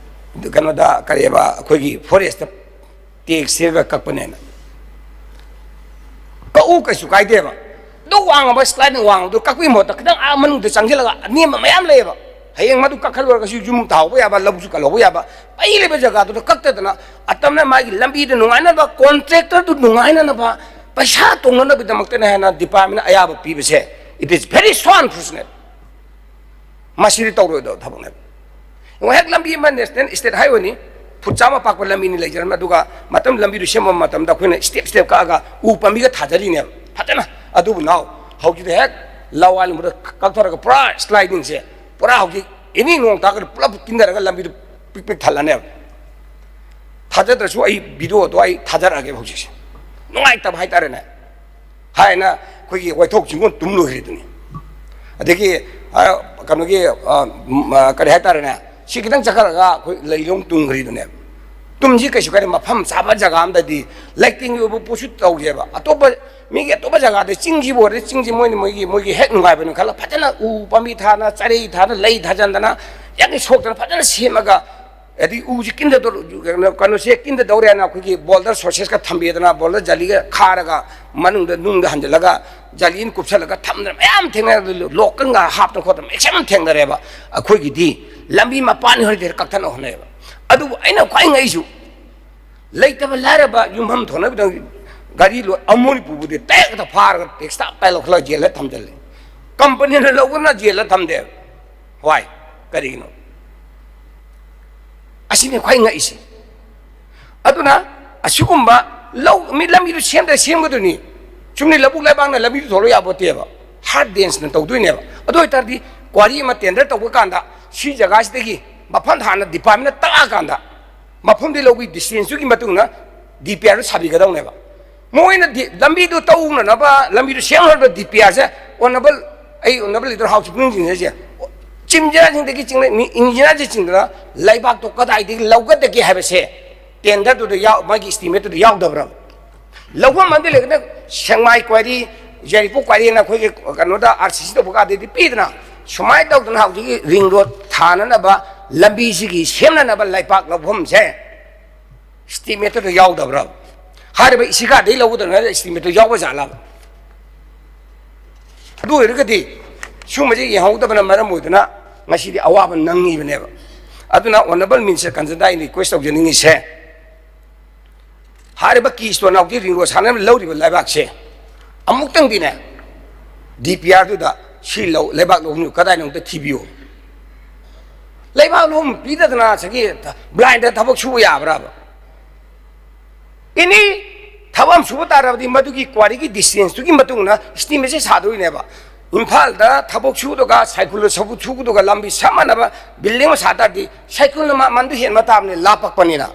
ꯀꯩꯅꯣꯗ, ꯀꯔꯤꯕ, ꯑꯩꯈꯣꯏꯒꯤ ꯐꯣꯔꯦꯁꯇ ꯇꯦꯛꯁ ꯊꯤꯔꯒ ꯀꯛꯄꯅꯦꯅ꯫ ꯀꯛꯎ, ꯀꯩꯁꯨ ꯀꯥꯏꯗꯦꯕ꯫ ꯑꯗꯨ ꯋꯥꯡꯉꯕ ꯁ꯭ꯂꯥꯏꯗꯤꯡ ꯋꯥꯡꯕꯗꯣ ꯀꯛꯄꯒꯤ ꯃꯍꯨꯠꯇ ꯈꯤꯇꯪ ꯑꯥ ꯃꯅꯨꯡꯗ ꯆꯪꯁꯤꯜꯂꯒ ꯑꯅꯦꯝꯕ ꯃꯌꯥꯝ ꯂꯩꯌꯦꯕ꯫ ꯍꯌꯦꯡ ꯃꯗꯨ ꯀꯛꯈꯠꯂꯨꯔꯒꯁꯨ ꯌꯨꯝ ꯊꯥꯍꯧꯕ ꯌꯥꯕ, ꯂꯧꯁꯨ ꯀꯜꯍꯧꯕ ꯌꯥꯕ꯫ ꯄꯩ ꯂꯩꯕ ꯖꯒꯥꯗꯨꯗ ꯀꯛꯇꯗꯅ ꯑꯇꯝꯅ ꯃꯥꯒꯤ ꯂꯝꯕꯤꯗ ꯅꯨꯡꯉꯥꯏꯅꯕ, ꯀꯣꯟꯇ꯭ꯔꯦꯛꯇꯔꯗꯨ ꯅꯨꯡꯉꯥꯏꯅꯅꯕ, ꯄꯩꯁꯥ ꯇꯣꯡꯅꯅꯕꯒꯤꯗꯃꯛꯇꯅ ꯍꯦꯟꯅ ꯗꯤꯄꯥꯔꯠꯃꯦꯟꯅ ꯑꯌꯥꯕ ꯄꯤꯕꯁꯦ, it is very so unfortunate꯫ ꯃꯁꯤꯗꯤ ꯇꯧꯔꯣꯏꯗꯕ ꯊꯕꯛꯅꯦꯕ꯫ ꯌꯦꯡꯉꯣ, ꯍꯦꯛ ꯂꯝꯕꯤ ꯑꯃ ꯅꯦꯁꯅꯦꯜ ꯁ꯭ꯇꯦꯠ ꯍꯥꯏꯋꯦꯅꯤ, ꯐꯨꯠ ꯆꯥꯝꯃ ꯄꯥꯛꯄ ꯂꯝꯕꯤꯅꯤ ꯂꯩꯖꯔꯝꯃꯦ, ꯑꯗꯨꯒ ꯃꯇꯝ ꯂꯝꯕꯤꯗꯨ ꯁꯦꯝꯕ ꯃꯇꯝꯗ ꯑꯩꯈꯣꯏꯅ ꯁ꯭ꯇꯦꯞ ꯁ꯭ꯇꯦꯞ ꯀꯛꯑꯒ ꯎ ꯄꯥꯝꯕꯤꯒ ꯊꯥꯖꯔꯤꯅꯦꯕ ꯐꯖꯅ꯫ ꯑꯗꯨꯕꯨ ꯅꯥꯎ, ꯍꯧꯖꯤꯛꯇꯤ ꯍꯦꯛ ꯂꯋꯥꯏ ꯂꯨꯝꯕꯗ ꯀꯛꯊꯔꯒ ꯄꯨꯔꯥ ꯁ꯭ꯂꯥꯏꯗꯤꯡꯁꯦ ꯄꯨꯔꯥ ꯍꯧꯖꯤꯛ ꯑꯦꯅꯤ ꯅꯣꯡ ꯇꯥꯔꯒꯗꯤ ꯄꯨꯂꯞ ꯀꯤꯟꯊꯔꯒ ꯂꯝꯕꯤꯗꯨ ꯄꯤꯛ ꯄꯤꯛ ꯊꯜꯂꯅꯦꯕ꯫ ꯊꯥꯖꯗ꯭ꯔꯁꯨ ꯑꯩ ꯚꯤꯗꯤꯑꯣꯗꯣ ꯑꯩ ꯊꯥꯖꯔꯛꯑꯒꯦꯕ ꯍꯧꯖꯤꯛꯁꯦ꯫ ꯅꯨꯡꯉꯥꯏꯇꯕ ꯍꯥꯏꯇꯥꯔꯦꯅꯦ꯫ ꯍꯥꯏꯅ ꯑꯩꯈꯣꯏꯒꯤ ꯋꯥꯏꯊꯣꯛ ꯆꯤꯡꯒꯣꯟ ꯇꯨꯝ ꯂꯣꯏꯈ꯭ꯔꯤꯗꯨꯅꯤ꯫ ꯑꯗꯒꯤ, ꯑ, ꯀꯩꯅꯣꯒꯤ, ꯑ, ꯎꯝ, ꯑ, ꯀꯔꯤ ꯍꯥꯏꯇꯥꯔꯦꯅꯦ, ꯁꯤ ꯈꯤꯇꯪ ꯆꯠꯈꯠꯂꯒ ꯑꯩꯈꯣꯏ ꯂꯩꯂꯣꯡ ꯇꯨꯝꯈ꯭ꯔꯤꯗꯨꯅꯦꯕ꯫ ꯇꯨꯝꯁꯤ ꯀꯩꯁꯨ ꯀꯥꯏꯗꯦ, ꯃꯐꯝ ꯆꯥꯕ ꯖꯒꯥ ꯑꯝꯗꯗꯤ ꯂꯩꯇꯦꯡꯒꯤ ꯑꯣꯏꯕ ꯄꯣꯠꯁꯨ ꯇꯧꯁꯦꯕ꯫ ꯑꯇꯣꯞꯄ ꯃꯤꯒꯤ ꯑꯇꯣꯞꯄ ꯖꯒꯥꯗ ꯆꯤꯡꯁꯤꯕꯨ ꯑꯣꯏꯔꯗꯤ ꯆꯤꯡꯁꯤ ꯃꯣꯏꯅ ꯃꯣꯏꯒꯤ, ꯃꯣꯏꯒꯤ ꯍꯦꯛ ꯅꯨꯡꯉꯥꯏꯕꯅꯤ ꯈꯜꯂ ꯐꯖꯅ ꯎ ꯄꯥꯝꯕꯤ ꯊꯥꯗꯅ, ꯆꯔꯩ ꯊꯥꯗꯅ, ꯂꯩ ꯊꯥꯖꯟꯗꯅ, ꯌꯥꯡꯒꯤ ꯁꯣꯛꯇꯅ ꯐꯖꯅ ꯁꯦꯝꯃꯒ, ꯑꯗꯩ ꯎꯁꯤ ꯀꯤꯟꯗꯗꯧ-, ꯀꯩꯅꯣ, ꯀꯩꯅꯣꯁꯦ ꯀꯤꯟꯗꯗꯧꯔꯦꯅ ꯑꯩꯈꯣꯏꯒꯤ ꯕꯣꯜꯗꯔ ꯁꯣꯔꯁꯦꯁꯀ ꯊꯝꯕꯤꯗꯅ, ꯕꯣꯜꯗꯔ ꯖꯥꯂꯤꯒ ꯈꯥꯔꯒ ꯃꯅꯨꯡꯗ ꯅꯨꯡꯗ ꯍꯟꯖꯤꯜꯂꯒ ꯖꯥꯂꯤꯅ ꯀꯨꯞꯁꯜꯂꯒ ꯊꯝꯗꯅ ꯃꯌꯥꯝ ꯊꯦꯡꯅꯔꯦ, ꯂꯣꯛꯀꯟꯒ ꯍꯥꯞꯇꯅ ꯈꯣꯠꯇꯅ ꯃꯌꯥꯝ ꯊꯦꯡꯅꯔꯦꯕ꯫ ꯑꯩꯈꯣꯏꯒꯤꯗꯤ ꯂꯝꯕꯤ ꯃꯄꯥꯟ ꯍꯣꯏꯗꯤ ꯀꯛꯊꯠꯅ ꯍꯣꯠꯅꯩꯌꯦꯕ꯫ ꯑꯗꯨꯕꯨ ꯑꯩꯅ ꯈ꯭ꯋꯥꯏ ꯉꯛꯏꯁꯨ, ꯂꯩꯇꯕ ꯂꯥꯏꯔꯕ ꯌꯨꯝꯐꯝ ꯊꯣꯛꯅꯕꯗ ꯒꯥꯔꯤ ꯂꯣꯏ ꯑꯃꯣꯏ ꯄꯨꯕꯗꯤ ꯇꯦꯛꯇ ꯐꯥꯔꯒ ꯇꯦꯛꯁꯇ ꯄꯥꯏ ꯂꯧꯈꯠꯂꯒ ꯖꯦꯜꯗ ꯊꯝꯖꯜꯂꯦ꯫ ꯀꯝꯄꯅꯤꯅ ꯂꯧꯕꯅ ꯖꯦꯜꯗ ꯊꯝꯗꯦ꯫ ꯋꯥꯏ? ꯀꯔꯤꯒꯤꯅꯣ? ꯑꯁꯤꯅꯤ ꯈ꯭ꯋꯥꯏ ꯉꯛꯏꯁꯦ꯫ ꯑꯗꯨꯅ ꯑꯁꯤꯒꯨꯝꯕ ꯂꯧ, ꯃꯤ ꯂꯝꯕꯤꯗꯨ ꯁꯦꯝꯗ ꯁꯦꯝꯒꯗꯣꯏꯅꯤ꯫ ꯆꯨꯝꯅꯤ, ꯂꯧꯕꯨꯛ ꯂꯩꯕꯥꯛꯅ ꯂꯝꯕꯤꯗꯨ ꯊꯣꯛꯂꯛ ꯌꯥꯄꯣꯠꯇꯦꯕ꯫ ꯍꯥꯔꯗ ꯗꯦꯟꯁꯅ ꯇꯧꯗꯣꯏꯅꯦꯕ꯫ ꯑꯗꯨ ꯑꯣꯏꯇꯥꯔꯗꯤ ꯀ꯭ꯋꯥꯔꯤ ꯑꯃ ꯇꯦꯟꯗꯔ ꯇꯧꯕ ꯀꯥꯟꯗ ꯁꯤ ꯖꯒꯥꯁꯤꯗꯒꯤ ꯃꯐꯝ ꯍꯥꯟꯅ ꯗꯤꯄꯥꯔꯠꯃꯦꯟꯅ ꯇꯥꯛꯑꯀꯥꯟꯗ ꯃꯐꯝꯗꯤ ꯂꯧꯕꯤ ꯗꯤꯁꯇꯦꯟꯁꯇꯨꯒꯤ ꯃꯇꯨꯡ ꯏꯟꯅ ꯗꯤ ꯄꯤ ꯑꯥꯔꯗꯨ ꯁꯥꯕꯤꯒꯗꯧꯅꯦꯕ꯫ ꯃꯣꯏꯅ ꯗꯤ-, ꯂꯝꯕꯤꯗꯨ ꯇꯧꯅꯅꯕ, ꯂꯝꯕꯤꯗꯨ ꯁꯦꯝꯅꯅꯕ ꯗꯤ ꯄꯤ ꯑꯥꯔꯁꯦ ꯑꯣꯅꯔꯦꯕꯜ, ꯑꯩ ꯑꯣꯅꯔꯦꯕꯜ ꯂꯤꯗꯔ ꯍꯥꯎꯁ ꯄꯨꯛꯅꯤꯡ ꯆꯤꯡꯁꯤꯟꯖꯔꯤꯁꯦ, ꯏꯟꯖꯤꯅꯤꯌꯥꯔꯁꯤꯡꯗꯒꯤ ꯆꯤꯡꯅ-, ꯃꯤ ꯏꯟꯖꯤꯅꯤꯌꯥꯔꯁꯤꯡ ꯆꯤꯡꯗꯅ ꯂꯩꯕꯥꯛꯇꯣ ꯀꯗꯥꯏꯗꯒꯤ ꯂꯧꯒꯗꯒꯦ ꯍꯥꯏꯕꯁꯦ ꯇꯦꯟꯗꯔꯗꯨꯗ ꯌꯥꯎ-, ꯃꯥꯒꯤ ꯏꯁꯇꯤꯃꯦꯠꯇꯨꯗ ꯌꯥꯎꯗꯕ꯭ꯔꯕ? ꯂꯧꯐꯝ ꯑꯃꯗꯤ ꯂꯩꯒꯅꯤ, ꯁꯦꯛꯃꯥꯏ ꯀ꯭ꯋꯥꯔꯤ, ꯌꯥꯏꯔꯤꯄꯣꯛ ꯀ꯭ꯋꯥꯔꯤꯅ ꯑꯩꯈꯣꯏꯒꯤ ꯀꯩꯅꯣꯗ ꯑꯥꯔ ꯁꯤ ꯁꯤ ꯇꯧꯕ ꯀꯥꯟꯗꯗꯤ ꯄꯤꯗꯅ, ꯁꯨꯃꯥꯏꯅ ꯇꯧꯗꯅ ꯍꯧꯖꯤꯛꯀꯤ ꯔꯤꯡ ꯔꯣꯗ ꯊꯥꯅꯅꯕ ꯂꯝꯕꯤꯁꯤꯒꯤ ꯁꯦꯝꯅꯅꯕ ꯂꯩꯕꯥꯛ ꯂꯧꯐꯝꯁꯦ ꯏꯁꯇꯤꯃꯦꯠꯇꯨꯗ ꯌꯥꯎꯗꯕ꯭ꯔꯕ? ꯍꯥꯏꯔꯤꯕ ꯏꯁꯤꯀꯥꯗꯒꯤ ꯂꯧꯒꯗꯕꯅꯤ ꯍꯥꯏꯕ ꯏꯁꯇꯤꯃꯦꯠꯇꯨ ꯌꯥꯎꯕ ꯖꯥꯠꯂꯕ? ꯑꯗꯨ ꯑꯣꯏꯔꯒꯗꯤ ꯁꯨꯝꯕꯁꯤ ꯌꯦꯡꯍꯧꯗꯕꯅ ꯃꯔꯝ ꯑꯣꯏꯗꯨꯅ ꯉꯁꯤꯗꯤ ꯑꯋꯥꯕ ꯅꯪꯉꯤꯕꯅꯦꯕ꯫ ꯑꯗꯨꯅ ꯑꯣꯅꯔꯦꯕꯜ ꯃꯤꯅꯤꯁꯇꯔ ꯀꯟꯖꯟꯗ ꯑꯩꯅ ꯔꯤꯀ꯭ꯋꯦꯁ ꯇꯧꯖꯅꯤꯡꯉꯤꯁꯦ, ꯍꯥꯏꯔꯤꯕ ꯀꯤ ꯁ꯭ꯇꯣꯟ ꯍꯧꯖꯤꯛ ꯔꯤꯡ ꯔꯣꯗ ꯁꯥꯟꯅꯅꯕ ꯂꯧꯔꯤꯕ ꯂꯩꯕꯥꯛꯁꯦ ꯑꯃꯨꯛꯇꯪꯗꯤꯅꯦ ꯗꯤ ꯄꯤ ꯑꯥꯔꯗꯨꯗ ꯁꯤ ꯂꯧ, ꯂꯩꯕꯥꯛ ꯂꯧꯐꯝꯗꯨ ꯀꯗꯥꯏꯅꯣ ꯑꯝꯇ ꯊꯤꯕꯤꯌꯨ꯫ ꯂꯩꯕꯥꯛ ꯂꯧꯐꯝ ꯄꯤꯗꯗꯅ ꯉꯁꯥꯏꯒꯤ ꯕ꯭ꯂꯥꯏꯟꯗ ꯊꯕꯛ ꯁꯨꯕ ꯌꯥꯕ꯭ꯔꯕ? ꯑꯦꯅꯤ ꯊꯕꯛ ꯑꯃ ꯁꯨꯕ ꯇꯥꯔꯕꯗꯤ ꯃꯗꯨꯒꯤ ꯀ꯭ꯋꯥꯔꯤꯒꯤ ꯗꯤꯁꯇꯦꯟꯁꯇꯨꯒꯤ ꯃꯇꯨꯡ ꯏꯟꯅ ꯏꯁꯇꯤꯃꯦꯠꯁꯦ ꯁꯥꯗꯣꯏꯅꯦꯕ꯫ ꯏꯝꯐꯥꯜꯗ ꯊꯕꯛ ꯁꯨꯗꯨꯒ ꯁꯥꯏꯀꯨꯜꯗ ꯊꯕꯛ ꯁꯨꯗꯨꯒ ꯂꯝꯕꯤ ꯁꯝꯅꯅꯕ ꯕꯤꯜꯗꯤꯡ ꯑꯃ ꯁꯥ ꯇꯥꯔꯗꯤ ꯁꯥꯏꯀꯨꯜꯅ ꯃꯃꯟꯗꯨ ꯍꯦꯟꯕ ꯇꯥꯕꯅꯤ, ꯂꯥꯞꯄꯛꯄꯅꯤꯅ꯫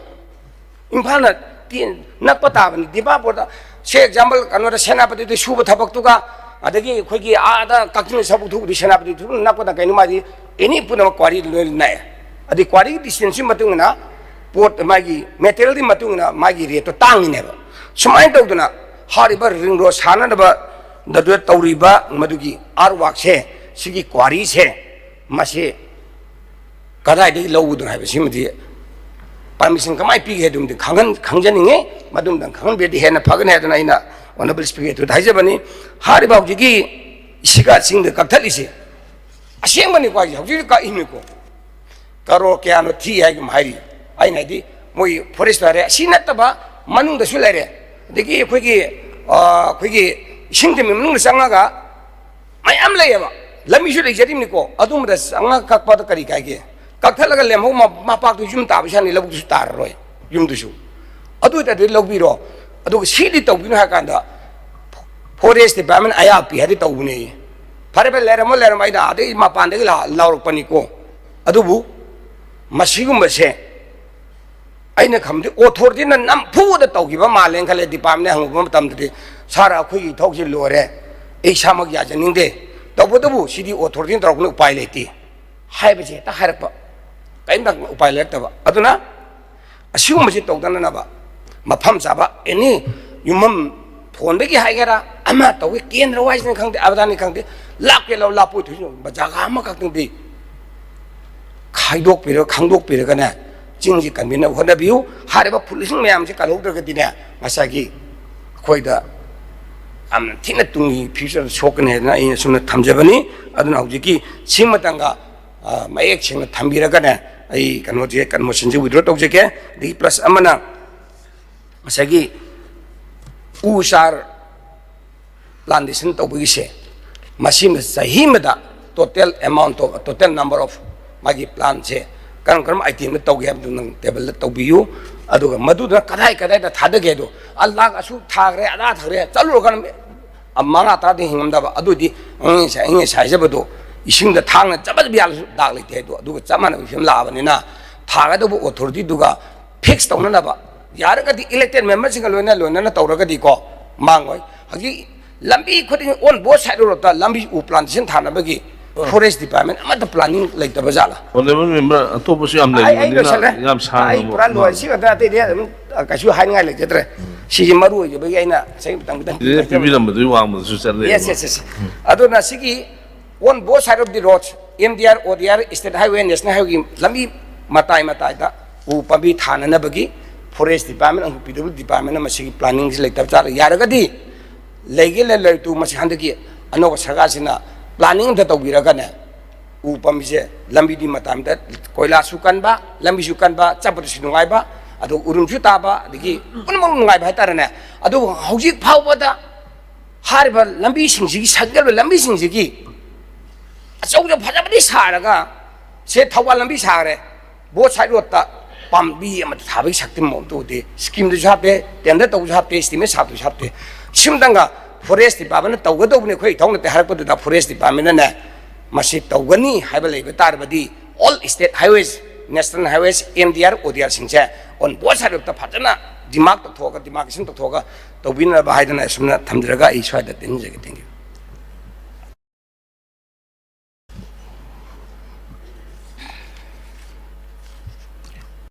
ꯏꯝꯐꯥꯜꯅ ꯇꯦꯟ-, ꯅꯛꯄ ꯇꯥꯕꯅꯤ꯫ ꯗꯤꯃꯥꯄꯨꯔꯗ, ꯁꯦ ꯑꯦꯛꯖꯥꯝꯄꯜ, ꯀꯩꯅꯣꯗ, ꯁꯦꯅꯥꯄꯇꯤꯗ ꯁꯨꯕ ꯊꯕꯛꯇꯨꯒ, ꯑꯗꯒꯤ ꯑꯩꯈꯣꯏꯒꯤ ꯑꯥꯗ ꯀꯛꯆꯤꯡ ꯁꯔꯨꯛ ꯊꯨꯕꯗꯤ ꯁꯦꯅꯥꯄꯇꯤ ꯊꯨꯕ ꯅꯛꯄꯗ ꯀꯩꯅꯣ ꯃꯥꯗꯤ ꯑꯦꯅꯤ ꯄꯨꯝꯅꯃꯛ ꯀ꯭ꯋꯥꯔꯤ ꯂꯣꯏ ꯅꯛꯑꯦ꯫ ꯑꯗꯩ ꯀ꯭ꯋꯥꯔꯤꯒꯤ ꯗꯤꯁꯇꯦꯟꯁꯀꯤ ꯃꯇꯨꯡ ꯏꯟꯅ ꯄꯣꯠ ꯃꯥꯒꯤ ꯃꯦꯇꯔꯤꯌꯦꯜꯒꯤ ꯃꯇꯨꯡ ꯏꯟꯅ ꯃꯥꯒꯤ ꯔꯦꯠꯇꯣ ꯇꯥꯡꯉꯤꯅꯦꯕ꯫ ꯁꯨꯃꯥꯏꯅ ꯇꯧꯗꯅ ꯍꯥꯏꯔꯤꯕ ꯔꯤꯡ ꯔꯣꯗ ꯁꯥꯟꯅꯅꯕ ꯗ ꯇꯧꯔꯤꯕ ꯃꯗꯨꯒꯤ ꯑꯥꯔꯠ ꯋꯥꯛꯁꯦ, ꯁꯤꯒꯤ ꯀ꯭ꯋꯥꯔꯤꯁꯦ, ꯃꯁꯤ ꯀꯗꯥꯏꯗꯒꯤ ꯂꯧꯒꯗꯣꯏꯅꯣ ꯍꯥꯏꯕꯁꯤꯃꯗꯤ ꯄꯥꯔꯃꯤꯁꯟ ꯀꯃꯥꯏꯅ ꯄꯤꯒꯦ ꯍꯥꯏꯕꯗꯨꯃꯗꯤ ꯈꯪꯍꯟ-, ꯈꯪꯖꯅꯤꯡꯉꯤ꯫ ꯃꯗꯨꯝꯗꯪ ꯈꯪꯍꯟꯕꯤꯔꯗꯤ ꯍꯦꯟꯅ ꯐꯒꯅꯤ ꯍꯥꯏꯗꯅ ꯑꯩꯅ Honorable Speaker, ꯑꯗꯨꯗ ꯍꯥꯏꯖꯕꯅꯤ꯫ ꯍꯥꯏꯔꯤꯕ ꯍꯧꯖꯤꯛꯀꯤ ꯁꯤꯒꯥ ꯆꯤꯡꯗ ꯀꯛꯊꯠꯂꯤꯁꯦ ꯑꯁꯦꯡꯕꯅꯤꯀꯣ, ꯍꯥꯏꯁꯦ ꯍꯧꯖꯤꯛ ꯍꯧꯖꯤꯛ ꯀꯛꯏꯅꯤꯀꯣ꯫ ꯀꯔꯣꯔ ꯀꯌꯥꯅꯣ ꯊꯤ ꯍꯥꯏꯒꯨꯝ ꯍꯥꯏꯔꯤ꯫ ꯑꯩꯅ ꯍꯥꯏꯗꯤ ꯃꯣꯏ ꯐꯣꯔꯦꯁ ꯂꯩꯔꯦ, ꯑꯁꯤ ꯅꯠꯇꯕ ꯃꯅꯨꯡꯗꯁꯨ ꯂꯩꯔꯦ꯫ ꯑꯗꯒꯤ ꯑꯩꯈꯣꯏꯒꯤ, ꯑ, ꯑꯩꯈꯣꯏꯒꯤ ꯏꯁꯤꯡ ꯇꯤꯟꯒꯤ ꯃꯅꯨꯡꯗ ꯆꯪꯉꯒ ꯃꯌꯥꯝ ꯂꯩꯌꯦꯕ, ꯂꯝꯕꯤꯁꯨ ꯂꯩꯖꯔꯤꯕꯅꯤꯀꯣ꯫ ꯑꯗꯨꯝꯕꯗ ꯆꯪꯉꯒ ꯀꯛꯄꯗ ꯀꯔꯤ ꯀꯥꯏꯒꯦ? ꯀꯛꯊꯠꯂꯒ ꯂꯦꯝꯍꯧ ꯃ-, ꯃꯄꯥꯛꯇꯨ ꯌꯨꯝ ꯇꯥꯕ ꯁꯥꯅꯤ, ꯂꯧꯕꯨꯛꯇꯁꯨ ꯇꯥꯔꯔꯣꯏ, ꯌꯨꯝꯗꯨꯁꯨ꯫ ꯑꯗꯨ ꯑꯣꯏꯇꯥꯔꯗꯤ ꯂꯧꯕꯤꯔꯣ꯫ ꯑꯗꯨꯒ ꯁꯤꯗꯤ ꯇꯧꯕꯤꯅꯨ ꯍꯥꯏ ꯀꯥꯟꯗ ꯐꯣꯔꯦꯁ ꯗꯤꯄꯥꯔꯠꯃꯦꯟ ꯑꯌꯥꯕ ꯄꯤ ꯍꯥꯏꯗꯤ ꯇꯧꯕꯅꯦ꯫ ꯐꯔꯦ ꯐꯔꯦ, ꯂꯩꯔꯝꯃꯣ ꯂꯩꯔꯝꯃꯣ, ꯑꯩꯅ ꯑꯗꯩ ꯃꯄꯥꯟꯗꯒꯤ ꯂꯥ-, ꯂꯥꯎꯔꯛꯄꯅꯤꯀꯣ꯫ ꯑꯗꯨꯕꯨ ꯃꯁꯤꯒꯨꯝꯕꯁꯦ ꯑꯩꯅ ꯈꯟꯕꯗꯤ ꯑꯣꯊꯣꯔꯤꯇꯤꯅ ꯅꯝꯐꯨꯗ ꯇꯧꯈꯤꯕ ꯃꯥꯜꯂꯦꯅ ꯈꯜꯂꯦ꯫ ꯗꯤꯄꯥꯔꯠꯃꯦꯟ ꯍꯪꯉꯨꯕ ꯃꯇꯝꯗꯗꯤ, "ꯁꯥꯔ, ꯑꯩꯈꯣꯏꯒꯤ ꯏꯊꯧꯁꯤ ꯂꯣꯏꯔꯦ, ꯑꯩ ꯏꯁꯥꯃꯛ ꯌꯥꯖꯅꯤꯡꯗꯦ, ꯇꯧꯕꯇꯕꯨ ꯁꯤꯗꯤ ꯑꯣꯊꯣꯔꯤꯇꯤꯅ ꯇꯧꯔꯛꯄꯅ ꯎꯄꯥꯏ ꯂꯩꯇꯦ" ꯍꯥꯏꯕꯁꯦ ꯍꯦꯛꯇ ꯍꯥꯏꯔꯛꯄ, ꯀꯔꯤꯝꯇ ꯎꯄꯥꯏ ꯂꯩꯔꯛꯇꯕ꯫ ꯑꯗꯨꯅ ꯑꯁꯤꯒꯨꯝꯕꯁꯤ ꯇꯧꯗꯅꯅꯕ ꯃꯐꯝ ꯆꯥꯕ ꯑꯦꯅꯤ ꯌꯨꯝꯐꯝ ꯊꯣꯟꯕꯒꯤ ꯍꯥꯏꯒꯦꯔꯥ, ꯑꯃ ꯇꯧꯒꯦ, ꯀꯦꯟꯗ꯭ꯔ ꯋꯥꯏꯁꯅꯤ ꯈꯪꯗꯦ, ꯑꯕꯗꯥꯅꯤ ꯈꯪꯗꯦ, ꯂꯥꯞꯀꯦ ꯂꯧ, ꯂꯥꯞꯄꯣꯏ ꯊꯣꯏꯁꯅꯨ, ꯖꯒꯥ ꯑꯃꯈꯛꯇꯪꯗꯤ ꯈꯥꯏꯗꯣꯛꯄꯤꯔ-, ꯈꯪꯗꯣꯛꯄꯤꯔꯒꯅꯦ, ꯆꯤꯡꯁꯤ ꯀꯟꯕꯤꯅꯕ ꯍꯣꯠꯅꯕꯤꯌꯨ꯫ ꯍꯥꯏꯔꯤꯕ ꯐꯨꯜꯁꯤꯡ ꯃꯌꯥꯝꯁꯤ ꯀꯜꯍꯧꯗ꯭ꯔꯒꯗꯤꯅꯦ, ꯉꯁꯥꯏꯒꯤ ꯑꯩꯈꯣꯏꯗ ꯌꯥꯝꯅ ꯊꯤꯅ ꯇꯨꯡꯒꯤ ꯐ꯭ꯌꯨꯆꯔꯗ ꯁꯣꯛꯀꯅꯤ ꯍꯥꯏꯗꯅ ꯑꯩꯅ ꯁꯨꯝꯅ ꯊꯝꯖꯕꯅꯤ꯫ ꯑꯗꯨꯅ ꯍꯧꯖꯤꯛꯀꯤ ꯁꯤꯃꯇꯪꯒ, ꯑ, ꯃꯌꯦꯛ ꯁꯦꯡꯅ ꯊꯝꯕꯤꯔꯒꯅꯦ, ꯑꯩ ꯀꯩꯅꯣꯁꯦ, ꯀꯟꯃꯣꯁꯟꯁꯦ ꯋꯤꯗ꯭ꯔꯣ ꯇꯧꯖꯒꯦ꯫ ꯑꯗꯒꯤ ꯄ꯭ꯂꯁ ꯑꯃꯅ ꯉꯁꯥꯏꯒꯤ ꯎ ꯆꯥꯔ ꯄ꯭ꯂꯥꯟꯇꯦꯁꯟ ꯇꯧꯕꯒꯤꯁꯦ, ꯃꯁꯤꯃ ꯆꯍꯤ ꯑꯃꯗ total amount of, total number of ꯃꯥꯒꯤ ꯄ꯭ꯂꯥꯟꯁꯦ ꯀꯔꯝ ꯀꯔꯝꯕ ꯑꯥꯏꯇꯦꯝꯗ ꯇꯧꯒꯦ ꯍꯥꯏꯕꯗꯨ ꯅꯪ ꯇꯦꯕꯜꯗ ꯇꯧꯕꯤꯌꯨ꯫ ꯑꯗꯨꯒ ꯃꯗꯨꯗ ꯀꯗꯥꯏ ꯀꯗꯥꯏꯗ ꯊꯥꯗꯒꯦ ꯍꯥꯏꯗꯣ, "ꯑ, ꯂꯥꯛ ꯑꯁꯨꯛ ꯊꯥꯈ꯭ꯔꯦ, ꯑꯗꯥ ꯊꯥꯈ꯭ꯔꯦ", ꯆꯠꯂꯨꯔꯀꯥꯟꯗ ꯃꯉꯥ ꯇꯔꯥꯗꯤ ꯍꯤꯡꯉꯝꯗꯕ꯫ ꯑꯗꯨꯗꯤ ꯑꯩꯅ ꯉꯁꯥꯏ, ꯑꯩꯅ ꯉꯁꯥꯏ ꯍꯥꯏꯖꯕꯗꯣ, ꯏꯁꯤꯡꯗ ꯊꯥꯡꯅ ꯆꯞ ꯆꯞ ꯌꯥꯜꯂꯁꯨ ꯗꯥꯛ ꯂꯩꯇꯦ ꯍꯥꯏꯗꯣ꯫ ꯑꯗꯨꯒ ꯆꯞ ꯃꯥꯟꯅꯕ ꯐꯤꯕꯝ ꯂꯥꯛꯑꯕꯅꯤꯅ, ꯊꯥꯒꯗꯧꯕ ꯑꯣꯊꯣꯔꯤꯇꯤꯗꯨꯒ ꯐꯤꯛꯁ ꯇꯧꯅꯅꯕ ꯌꯥꯔꯒꯗꯤ elected memberꯁꯤꯡꯒ ꯂꯣꯏꯅ, ꯂꯣꯏꯅꯅ ꯇꯧꯔꯒꯗꯤꯀꯣ ꯃꯥꯡꯉꯣꯏ꯫ ꯍꯧꯖꯤꯛ ꯂꯝꯕꯤ ꯈꯨꯗꯤꯡ on both side of roadꯇ ꯂꯝꯕꯤ ꯎ plantation ꯊꯥꯅꯕꯒꯤ ꯑ꯫ Forest department ꯑꯃꯠꯇ planning ꯂꯩꯇꯕ ꯖꯥꯠꯂꯥ? Honourable member, ꯑꯇꯣꯞꯄꯁꯨ ꯌꯥꯝ ꯑꯩ, ꯑꯩ ꯂꯩꯕꯅꯤꯅ ꯂꯣꯏꯁꯜꯂꯦ꯫ ꯌꯥꯝ ꯁꯥꯡꯅ ꯑꯩ ꯑꯃꯨꯛ ꯄꯨꯔꯥ ꯂꯣꯏꯔꯦ꯫ ꯃꯥ- ꯁꯤꯒ ꯑꯗꯨ ꯑꯇꯩꯗꯤ ꯑꯗꯨꯝ, ꯑ, ꯀꯩꯁꯨ ꯍꯥꯏꯅꯤꯡꯉꯥꯏ ꯂꯩꯖꯗ꯭ꯔꯦ꯫ ꯁꯤꯁꯦ ꯃꯔꯨ ꯑꯣꯏꯖꯕꯒꯤ ꯑꯩꯅ ꯉꯁꯥꯏ ꯃꯇꯝ ꯈꯤꯇꯪ ꯁꯤꯗꯩ ꯄꯤꯕꯤꯔꯝꯕꯗꯨꯒꯤ ꯋꯥꯡꯃꯗꯁꯨ ꯆꯠꯂꯦ꯫ Yes, yes, yes, yes꯫ ꯑꯗꯨꯅ ꯁꯤꯒꯤ on both side of the road, M D R, O D R, State Highway, National Highwayꯒꯤ ꯂꯝꯕꯤ ꯃꯇꯥꯏ ꯃꯇꯥꯏꯗ ꯎ ꯄꯥꯝꯕꯤ ꯊꯥꯅꯅꯕꯒꯤ Forest department ꯑꯃꯁꯨꯡ P W D departmentꯅ ꯃꯁꯤꯒꯤ planningꯁꯤ ꯂꯩꯇꯕ ꯖꯥꯠꯂ? ꯌꯥꯔꯒꯗꯤ ꯂꯩꯒꯦ ꯂꯩ ꯂꯩꯇꯨ ꯃꯁꯤ ꯍꯟꯗꯛꯀꯤ ꯑꯅꯧꯕ ꯁꯔꯀꯥꯔꯁꯤꯅ planning ꯑꯝꯇ ꯇꯧꯕꯤꯔꯒꯅꯦ, ꯎ ꯄꯥꯝꯕꯤꯁꯦ ꯂꯝꯕꯤꯗꯤ ꯃꯇꯝꯗ ꯀꯣꯏꯂꯥꯁꯨ ꯀꯟꯕ, ꯂꯝꯕꯤꯁꯨ ꯀꯟꯕ, ꯆꯠꯄꯗꯁꯨ ꯅꯨꯡꯉꯥꯏꯕ, ꯑꯗꯨ ꯎꯔꯨꯝꯁꯨ ꯇꯥꯕ, ꯑꯗꯒꯤ ꯄꯨꯝꯅꯃꯛ ꯅꯨꯡꯉꯥꯏꯕ ꯍꯥꯏꯇꯥꯔꯦꯅꯦ꯫ ꯑꯗꯨꯕꯨ ꯍꯧꯖꯤꯛ ꯐꯥꯎꯕꯗ ꯍꯥꯏꯔꯤꯕ ꯂꯝꯕꯤꯁꯤꯡꯁꯤꯒꯤ, ꯁꯦꯝꯒꯠꯂꯤꯕ ꯂꯝꯕꯤꯁꯤꯡꯁꯤꯒꯤ ꯑꯆꯧꯕ ꯐꯖꯕꯗꯤ ꯁꯥꯔꯒ, ꯁꯦ ꯊꯧꯕꯥꯜ ꯂꯝꯕꯤ ꯁꯥꯈ꯭ꯔꯦ, both side roadꯇ ꯄꯥꯝꯕꯤ ꯑꯃ ꯊꯥꯕꯒꯤ ꯁꯛꯇꯤ ꯃꯑꯣꯡꯗ ꯎꯗꯦ꯫ Schemeꯗꯁꯨ ꯍꯥꯞꯇꯦ, tender ꯇꯧꯕꯁꯨ ꯍꯥꯞꯇꯦ, estimate ꯁꯥꯕꯗꯁꯨ ꯍꯥꯞꯇꯦ꯫ ꯁꯤꯃꯇꯪꯒ forest departmentꯅ ꯇꯧꯒꯗꯧꯕꯅꯤ, ꯑꯩꯈꯣꯏ ꯏꯊꯧ ꯅꯠꯇꯦ ꯍꯥꯏꯔꯛꯄꯗꯨꯗ forest departmentꯅꯅꯦ ꯃꯁꯤ ꯇꯧꯒꯅꯤ ꯍꯥꯏꯕ ꯂꯩꯕ ꯇꯥꯔꯕꯗꯤ, all state highways, national highways, M D R, O D Rꯁꯤꯡꯁꯦ on both side roadꯇ ꯐꯖꯅ demark ꯇꯧꯊꯣꯛꯑꯒ, demarcation ꯇꯧꯊꯣꯛꯑꯒ ꯇꯧꯕꯤꯅꯕ ꯍꯥꯏꯗꯅ ꯑꯁꯨꯝꯅ ꯊꯝꯖꯔꯒ ꯑꯩ ꯁ꯭ꯋꯥꯏꯗ ꯇꯦꯟꯖꯒꯦ꯫ Thank you꯫